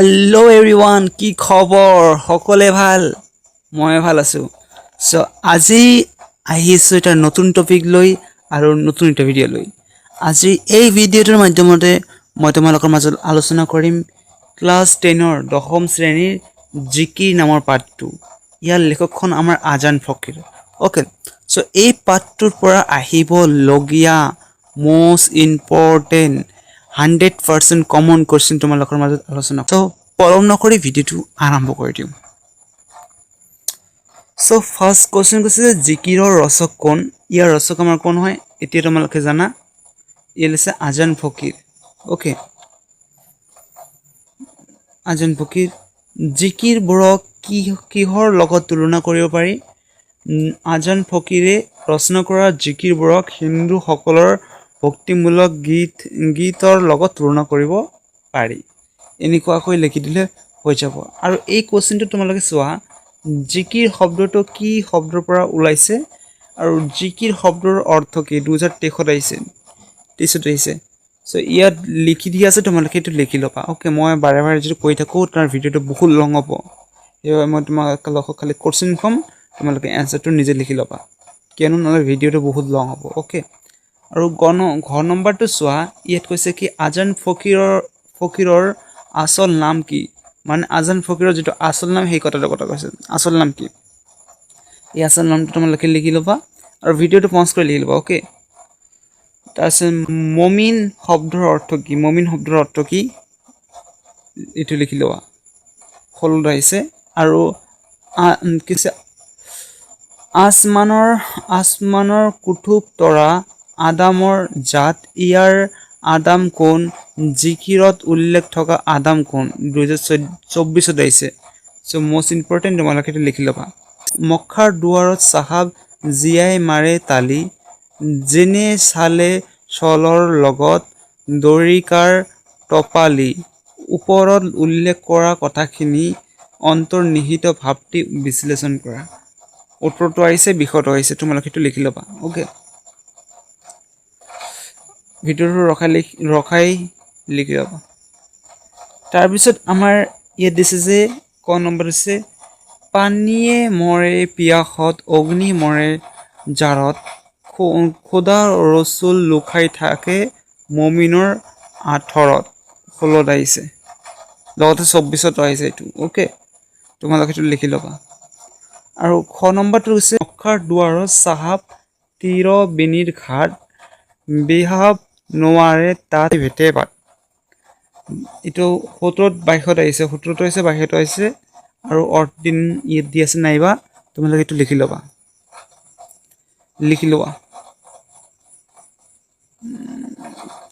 Hello' everyone, কি খবৰ? সকলোৱে ভাল? মই ভাল আছোঁ। চ' আজি আহিছোঁ এটা নতুন টপিক লৈ আৰু নতুন এটা ভিডিঅ' লৈ। আজি এই ভিডিঅ'টোৰ মাধ্যমতে মই তোমালোকৰ মাজত আলোচনা কৰিম ক্লাছ 10ৰ, দশম শ্ৰেণীৰ জিকিৰ নামৰ পাঠটো। ইয়াৰ লেখকখন আমাৰ আজান ফকীৰ। অ'কে, চ' এই পাঠটোৰ পৰা আহিবলগীয়া মষ্ট ইম্পৰ্টেণ্ট 100% কমন কুৱেশ্যন তোমালোকৰ মাজত আলোচনা। চ' পলম নকৰি ভিডিঅ'টো আৰম্ভ কৰি দিওঁ। চ' ফাৰ্ষ্ট কুৱেশ্যন কৈছে যে জিকিৰৰ ৰচক কোন? ইয়াৰ ৰচক আমাৰ কোন হয়, এতিয়া তোমালোকে জানা। ইয়াত আছে আজান ফকীৰ। অ'কে, আজান ফকীৰ। জিকিৰবোৰক কি কিহৰ লগত তুলনা কৰিব পাৰি? আজান ফকীৰে ৰচনা কৰা জিকিৰবোৰক হিন্দুসকলৰ ভক্তিমূলক গীতৰ লগত তুলনা কৰিব পাৰি। এনেকুৱাকৈ লিখি দিলে হৈ যাব। আৰু এই কুৱেশ্যনটো তোমালোকে চোৱা, জিকিৰ শব্দটো কি শব্দৰ পৰা ওলাইছে আৰু জিকিৰ শব্দৰ অৰ্থ কি? 2023ত আহিছে, 23ত আহিছে। চ' ইয়াত লিখি দিয়া আছে, তোমালোকে এইটো লিখি ল'বা। অ'কে, মই বাৰে বাৰে যিটো কৈ থাকোঁ, তাৰ ভিডিঅ'টো বহুত লং হ'ব। সেইবাবে মই তোমালোকক খালি কুৱেশ্যন ক'ম, তোমালোকে এনচাৰটো নিজে লিখি ল'বা, কিয়নো নহ'লে ভিডিঅ'টো বহুত লং হ'ব। অ'কে, আৰু গণ ঘ নম্বৰটো চোৱা। ইয়াত কৈছে কি, আজান ফকীৰৰ আচল নাম কি? মানে আজান ফকীৰৰ যিটো আচল নাম, সেই কথাটো কথা কৈছে। আচল নাম কি? এই আচল নামটো তোমালোকে লিখি ল'বা আৰু ভিডিঅ'টো পজ কৰি লিখি ল'বা। অ'কে, তাৰপিছত মমিন শব্দৰ অৰ্থ কি? মমিন শব্দৰ অৰ্থ কি, এইটো লিখি লোৱা। 16ত আহিছে। আৰু কি? আচমানৰ কুতুব তৰা আদামৰ জাত, ইয়াৰ আদাম কোন? জিকিৰত উল্লেখ থকা আদাম কোন? 2024ত আহিছে। চ' মষ্ট ইম্পৰ্টেণ্ট, তোমালোকে এইটো লিখি ল'বা। মক্কাৰ দুৱাৰত চাহাব জীয়াই মাৰে তালি, যেনে চালে চলৰ লগত দৰিকাৰ টপালি। ওপৰত উল্লেখ কৰা কথাখিনি অন্তৰ্নিহিত ভাৱটি বিশ্লেষণ কৰা। উত্তৰটো আহিছে, বিষয়টো আহিছে, তোমালোকে সেইটো লিখি ল'বা। অ'কে, ভিডিঅ'টো ৰখাই লিখি ল'বা। তাৰপিছত আমাৰ ইয়াত দিছে যে ক নম্বৰ দিছে, পানীয়ে মৰে পিয়াসত, অগ্নি মৰে জাৰত, খোদা ৰচুল লুকাই থাকে মমিনৰ আঁতৰত। 16ত আহিছে, লগতে 24তো আহিছে এইটো। অ'কে, তোমালোকে এইটো লিখি ল'বা। আৰু খ নম্বৰটো হৈছে, মক্কাৰ দুৱাৰত চাহাব ত্ৰিবেণীৰ ঘাট, বেহাব নোৱাৰে তাত ভেটে বাট। এইটো 17ত, 22ত আহিছে। 17তো আহিছে, 22তো আহিছে। আৰু অৰ্থ দিন ইয়াত দি আছে নাইবা, তোমালোকে এইটো লিখি ল'বা, লিখি লোৱা।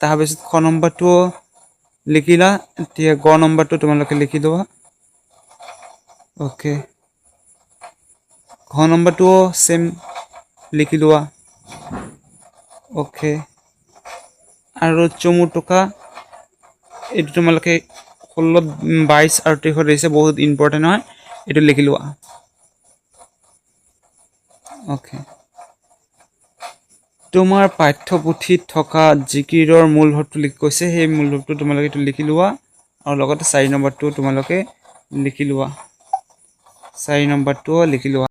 তাৰপিছত খ নম্বৰটো লিখিলা, এতিয়া গ নম্বৰটো তোমালোকে লিখি লোৱা। অ'কে, ঘ নম্বৰটোও ছেম লিখি লোৱা। অ'কে, আৰু চমু টোকা, এইটো তোমালোকে 16ত, 22 আৰু 23ত আহিছে, বহুত ইম্পৰ্টেণ্ট হয়, এইটো লিখি লোৱা। অ'কে, তোমাৰ পাঠ্যপুথিত থকা জিকিৰৰ মূল ভাৱটো লিখি কৈছে। সেই মূল ভাৱটো তোমালোকে এইটো লিখি লোৱা আৰু লগতে 4 নম্বৰটো তোমালোকে লিখি লোৱা। 4 নম্বৰটোও লিখি লোৱা।